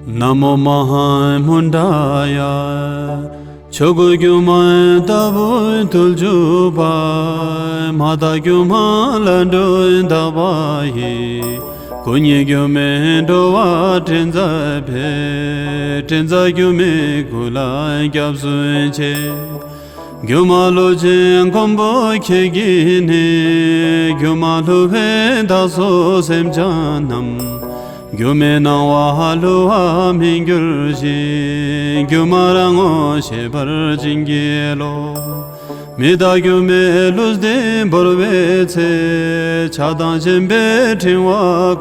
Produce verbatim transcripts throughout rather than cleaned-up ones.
ན་མོ་མ་ཧཱ་མུན་དྲ་ཡ། ཆོས་སྐུ་སྒྱུ་མ་ལྟ་བུའི་ཐུགས་ཆུད་པ། མ་དག་སྒྱུ་མ་ལ་འགྲོ་དག་པ་ཡི། སྐུ་ཉིད་སྒྱུ་མའི་འགྲོ་བ་འདྲེན་མཛད་པའི། འདྲེན་མཛད་སྒྱུ་མའི་སྐུ་ལ་སྐྱབས་སུ་མཆི། སྒྱུ་མ་ལྷོ་ཆེན་མགོན་པོ་ཁྱེད་ཀྱིས་ནི། སྒྱུ་མ་ལྷོ་བའི་བདག་སོགས་སེམས་ཅན་རྣམས། སྒྱུ་མའི་སྣང་བ་བསླུ་བར་མི་འགྱུར་ཞིང་། སྒྱུ་མ་རང་ངོ་ཤེས་པར་བྱིན་གྱིས་རློབས། མི་རྟག་སྒྱུ་མའི་ལུས་འདི་བོར་བའི་ཚེ། ཆགས་སྡང་ཞེན་པའི་འཕྲེང་བ་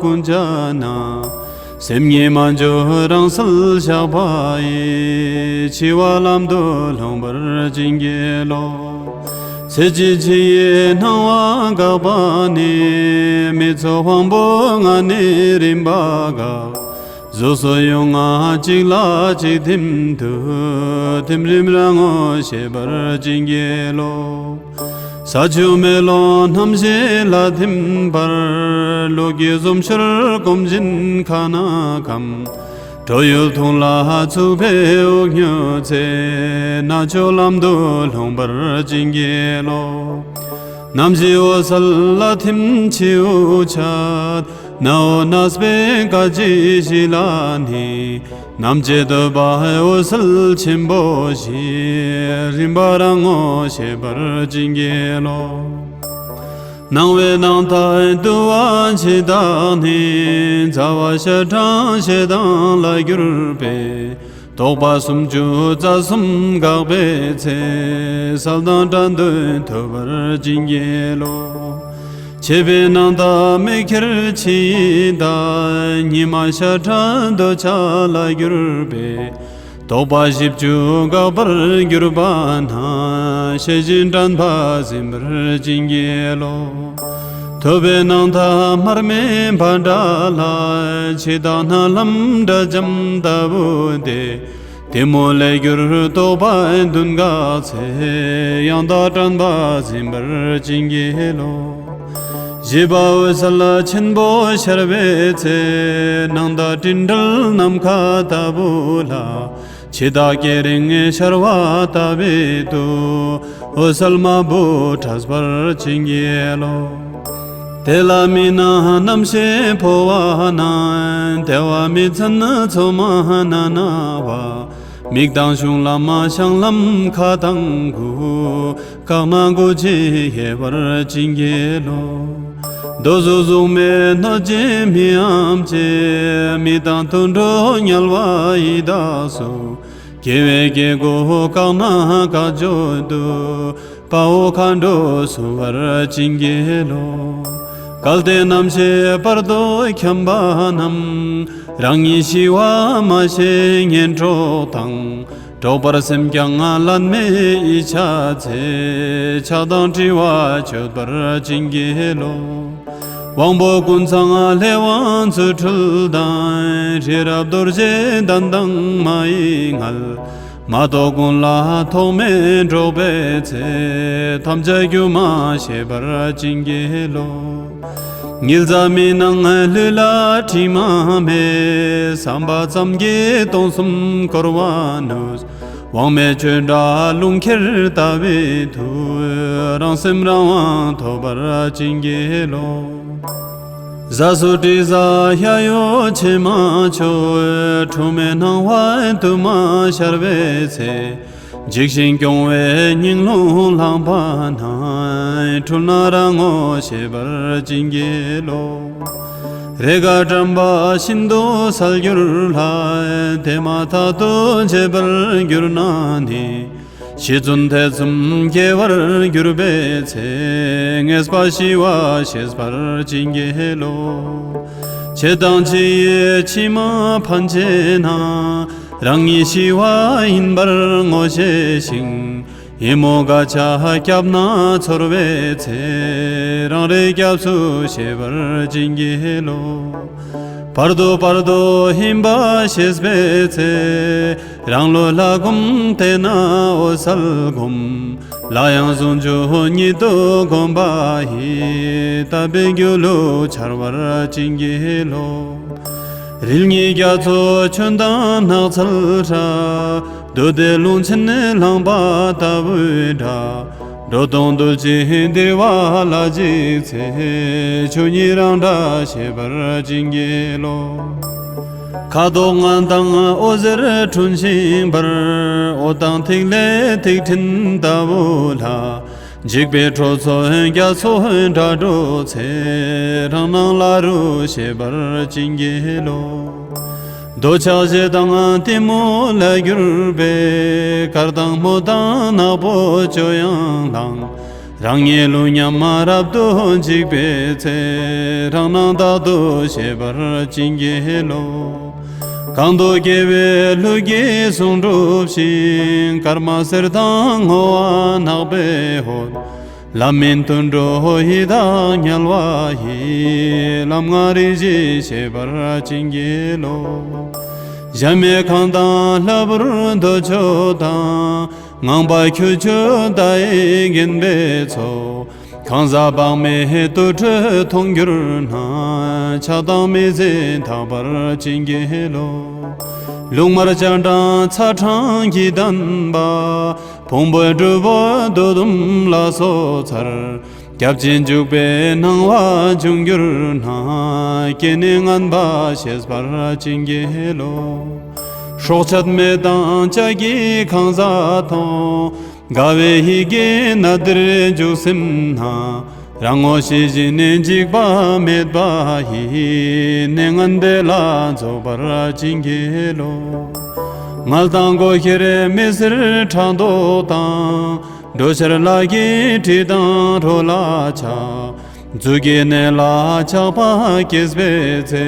ཀུན་བཅད་ནས། སེམས་ཉིད་མ་བཅོས་རང་གསལ་ཞགས་པ་ཡིས། འཆི་བ་ལམ་དུ་ལྷུང་བར་བྱིན་གྱིས་རློབས། ཚེ་གཅིག་འཆི་ཡི་སྣང་བ་འགགས་པ་ནི། མི་ཚོགས་དབང་པོ་ལྔ་ནི་རིམ་པ་འགགས། གཟུགས་སོགས་ཡོད་ལྔ་གཅིག་ལ་གཅིག་ཐིམ་དུ། ཐིམ་རིམ་རང་ངོ་ཤེས་པར་བྱིན་གྱིས་རློབས། ས་ཆུ་མེ་རླུང་རྣམ་བཞི་ལ་ཐིམ་པར། ལུས་ཀྱི་ཟུངས་ཤུགས་གོམས་བཞིན་ཁ་ན་ཁམས། དྲོད་ཡུལ་ཐུང་ལ་ཚུགས་པའི་དབུགས་ཉུལ་ཚེ། རྣ་ཆུ་ལམ་དུ་ལྷུང་བར་བྱིན་གྱིས་རློབས། རྣམ་ཤེས་འོད་གསལ་ལ་ཐིམ་འཆི་འོད་ཆད། སྣ་འོད་གནས་པའི་སྐད་ཅིག་གཅིག་ལ་ནི། རྣམ་བཅད་འདོད་པ་འོད་གསལ་ཆེན་པོ་བཞི། རིམ་པ་རང་ངོ་ཤེས་པར་བྱིན་གྱིས་རློབས། སྣང་བའི་སྣང་མཐའ་དུ་བ་འཆི་བདག་ནི། རྩ་བ་ཤ་ཁྲག་ཞེ་སྡང་ལ་གྱུར་པའི། རྟོག་པ་སུམ་ཅུ་རྩ་གསུམ་འགགས་པའི་ཚེ། གསལ་དྭངས་སྒྲ་དོན་ཐོས་པར་བྱིན་གྱིས་རློབས། མཆེད་པའི་སྣང་མཐའ་མིག་ཁྱེར་ཕྱི་ཡི་དྭགས། ཉི་མ་ཤ་ཁྲག་འདོད་ཆགས་ལ་གྱུར་པའི། རྟོག་པ་བཞི་བཅུ་འགགས་པར་གྱུར་པ་ན། ཤེས་བཞིན་དྲན་པ་ཟིན་པར་བྱིན་གྱིས་རློབས། ཐོད་པའི་སྣང་མཐའ་མར་མེ་འབར་འདྲ་ལ། འཆི་བདག་སྣ་ལམ་དགྲ་འཇམ་ལྟ་བུ་སྟེ། གཏི་མུག་ལས་གྱུར་རྟོག་པ་བདུན་འགགས་ཚེ། ཡང་དག་དྲན་པ་ཟིན་པར་བྱིན་གྱིས་རློབས། བཞི་པ་འོད་གསལ་ཆེན་པོ་ཤར་བའི་ཚེ། སྣང་མཐའ་སྤྲིན་བྲལ་ནམ་མཁའ་ལྟ་བུ་ལ། འཆི་བདག་སྐྱེ་རིང་ཤར་བ་ལྟ་བུའི་དུས། འོད་གསལ་མ་བུ་ཕྲ་བར་བྱིན་གྱིས་རློབས། དེ་ལ་མི་སྣང་རྣམ་ཤེས་འཕོ་བ་ན། དེ་བ་མི་མཚན་མཚོ་མ་ན་ན་བ། མིག་དང་གཞུང་ལམ་བཤང་ལམ་ཁ་དང་དགུ། དཀར་ནག་དགུ་ཅན་ཤེས་པར་བྱིན་གྱིས་རློབས། རྡོ་གཟུགས་གཟུགས་མེད་གནོད་སྦྱིན་མི་འམ་ཅི། མི་དང་དུད་འགྲོ་དམྱལ་བ་ཡི་དྭགས་སོགས། སྐྱེ་བའི་སྐྱེ་དགུ་དཀར་ནག་དཀར་བཅུད་དུ། དཔའ་བོ་མཁའ་འགྲོ་བསུ་བར་བྱིན་གྱིས་རློབས། གལ་ཏེ་རྣམ་ཤེས་བར་དོ་འཁྱམས་པ་རྣམས། རང་ཉིད་ཤི་བ་མ་ཤེས་ངན་གྲོགས་དང་། འགྲོགས་པར་སེམས་ཀྱང་ལན་མེད་ཡིད་ཆགས་ཚེ། ཆགས་སྡང་དྲི་བ་གཅོད་པར་བྱིན་གྱིས་རློབས། དབང་པོ་ཀུན་ཚང་ལྷའི་དབང་ཚུལ་ཁྲིམས་དང་། ཤེས་རབ་རྡོ་རྗེ་གདན་དང་མ་ཡི་མངལ། མ་གཏོགས་ཀུན་ལ་ཐོགས་མེད་འགྲོགས་པའི་ཚེ། ཐམས་ཅད་སྒྱུ་མ་ཤེས་པར་བྱིན་གྱིས་རློབས། ཉི་ཟླ་མི་སྣང་ལུས་ལ་དྲི་མ་མེད། བསམ་པ་ཙམ་གྱིས་སྟོང་གསུམ་བསྐོར་བ་ནུས། དབང་མེད་ཆོས་འདྲ་རླུང་ཁྱེར་ལྟ་བུའི་མཐུས། རང་སེམས་རང་དབང་ཐོབ་པར་བྱིན་གྱིས་རློབས། གཟའ་སོགས་དྲི་ཟ་ཤ་ཡོད་ཕྱེ་མ་ཆོད། འཁྲུལ་མེད་སྣང་བ་དུ་མ་ཤར་བའི་ཚེ། འཇིགས་ཤིང་སྐྱོ་བའི་སྙིང་རླུང་ལངས་པ་ན། འཁྲུལ་སྣང་རང་ངོ་ཤེས་པར་བྱིན་གྱིས་རློབས། རེས་འགའ་དྲན་པ་ཤིན་ཏུ་གསལ་གྱུར་ལ། དེ་མ་ཐག་ཏུ་འབྱེད་པར་གྱུར་ན་ནི། ཤི་བཙུན་ཐེ་ཚོམ་སྐྱེ་བར་གྱུར་པའི་ཚེ། ངེས་པ་ཤི་བ་ཤེས་པར་བྱིན་གྱིས་རློབས། འཆི་དང་འཆི་ཡི་མཆི་མ་ཕན་ཆད་ན། རང་ཉིད་ཤི་བ་ཡིན་པར་ངོ་ཤེས་ཤིང་། ཡིད་མོ་འགའ་ཆ་སྐྱབས་ན་ཚོར་བའི་ཚེ། རང་རེ་སྐྱབས་སུ་ཤེས་པར་བྱིན་གྱིས་རློབས། བར་དོ་བར་དོ་ཡིན་པ་ཤེས་པའི་ཚེ། རང་ལུས་ལྷ་བསྒོམ་དེ་ན་འོད་གསལ་བསྒོམ། ལ་ཡང་ཟུང་འཇུག་ཉིད་དུ་བསྒོམ་པ་ཡི། དག་པའི་སྒྱུ་ལུས་འཆར་བར་བྱིན་གྱིས་རློབས། རིལ་སྙེད་རྒྱ་མཚོ་ཆུ་དང་ནགས་ཚལ་སྲ། རྡུལ་བརྡལ་ཀླུང་ཆེན་ལངས་པ་ལྟ་བུའི་སྒྲ། འགྲོ་དོན་གདུལ་བྱའི་འདུལ་བ་ལ་འཇིགས་ཚེ། ཆོས་ཉིད་རང་སྒྲ་ཤེས་པར་བྱིན་གྱིས་རློབས། ཁ་དོག་ལྔ་དང་འོད་ཟེར་འཕྲོ་ཞིང་འབར། འོད་དང་ཐིག་ལེ་ཐིག་ཕྲན་ལྟ་བུ་ལ། འཇིགས་པའི་ཁྲོ་མཚོ་རྒྱ་མཚོའི་སྒྲ་སྒྲོགས་ཚེ། རང་སྣང་ལ་རུ་ཤེས་པར་བྱིན་གྱིས་རློབས། འདོད་ཆགས་ཞེ་སྡང་གཏི་མུག་ལས་གྱུར་པའི། དཀར་དང་སྨུག་དང་ནག་པོ་བཅུ་ཡང་བླངས། རང་ཉིད་ཀླུ་མཉམ་རབ་ཏུ་འཇིག་པའི་ཚེ། རང་སྣང་རྟག་ཏུ་ཤེས་པར་བྱིན་གྱིས་རློབས། གང་དུ་སྐྱེ་བའི་ལྷུས་ཀྱི་གསུང་འགྲུབ་ཤིང་། དཀར་དམར་སེར་དང་སྔོ་བ་ནག་པའི་འོད། ལམ་མིན་དུད་འགྲོ་ཡི་དྭགས་དམྱལ་བ་ཡི། ལམ་ལྔ་རིག་བྱེད་ཤེས་པར་བྱིན་གྱིས་རློབས། གཞལ་མེད་ཁང་དང་ལྷ་བུར་འདོད་ཆགས་དང་། ངང་པ་ཁྱུ་ཁྱུ་དག་ཡིག་འགེངས་པའི་ཚོགས། གང་ཟག་དཔག་མེད་དུར་ཁྲོད་མཐོང་གྱུར་ན། ཆགས་སྡང་མི་བཟད་དག་པར་བྱིན་གྱིས་རློབས། རླུང་དམར་སྤྱན་དྲངས་ཚ་གྲང་གིས་ལྡན་པ། ཕུང་པོའི་སྒྲུབ་པོ་བདུད་འཛུམ་ལ་སོགས་ཚར། སྐྱབས་སྦྱིན་འཇུག་པའི་སྣང་བ་འབྱུང་གྱུར་ན། སྐྱེས་ནས་ངན་པ་ཤེས་པར་བྱིན་གྱིས་རློབས། སྲོག་ཆད་མེད་དང་ལྕགས་ཀྱི་ཁང་བཟང་མཐོང་། དགའ་བའི་ཡིད་ཀྱིས་ནཱ་དེར་འཇུག་སེམས་ན། རང་ངོ་ཤེས་བཞིན་ནི་འཇིགས་པ་མེད་པ་ཡི། གནས་ངན་འདི་ལ་རྫོགས་པར་བྱིན་གྱིས་རློབས། ངལ་དང་མགོ་ཤེར་མི་སེར་ཕྲག་དོག་དང་། འགྲོ་ཕྱིར་ལག་གི་གྲི་དང་རོ་ལ་ཆགས། རྫུས་ཀྱི་གནས་ལ་ཆགས་པ་སྐྱེས་པའི་ཚེ།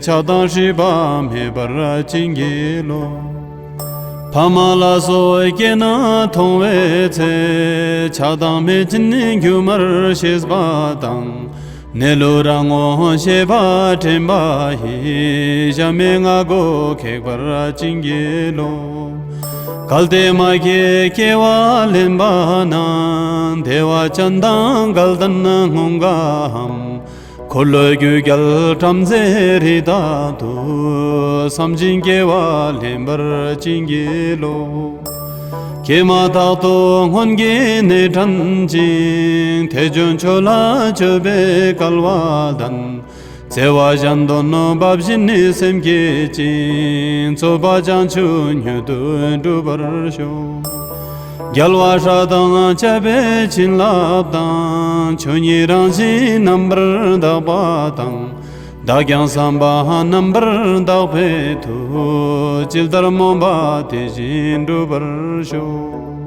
ཆགས་སྡང་སྲིད་པ་མེད་པར་བྱིན་གྱིས་རློབས། ཕ་མ་ལ་སོགས་སྐྱེས་ན་མཐོང་བའི་ཚེ། ཆགས་སྡང་མེད་ཅིང་སྒྱུ་མར་ཤེས་པ་དང་། གནས་ལུགས་རང་ངོ་ཤེས་པ་དྲན་པ་ཡིས། གཞལ་མེད་སྔ་རྒོལ་ཁེགས་པར་བྱིན་གྱིས་རློབས། གལ་ཏེ་མ་སྐྱེས་སྐྱེ་བ་ལེན་པ་ན། བདེ་བ་ཅན་དང་དགའ་ལྡན་སྔོན་གའམ། འཁོར་ལོས་སྒྱུར་རྒྱལ་བྲམ་ཟེའི་རིགས་དག་ཏུ། བསམ་བཞིན་སྐྱེ་བ་ལེན་པར་བྱིན་གྱིས་རློབས། སྐྱེས་མ་ཐག་ཏུ་སྔོན་གྱི་གནས་དྲན་ཅིང་། ཐེག་ཆེན་ཆོས་ལ་སྤྱོད་པའི་སྐལ་བ་ལྡན། བརྩེ་བ་གཞན་དོན་འབའ་ཞིག་ནི་སེམས་བསྐྱེད་ཅིང་། རྩོད་པ་བྱང་ཆུབ་མྱུར་དུ་འགྲུབ་པར་ཤོག། རྒྱལ་བ་སྲས་དང་བཅས་པའི་བྱིན་རླབས་དང་། ཆོས་ཉིད་རང་བཞིན་རྣམ་པར་དག་པ་དང་། བདག་ཀྱང་བསམ་པ་རྣམ་པར་དག་པའི་མཐུས། ཇི་ལྟར་སྨོན་པ་དེ་བཞིན་འགྲུབ་པར་ཤོག།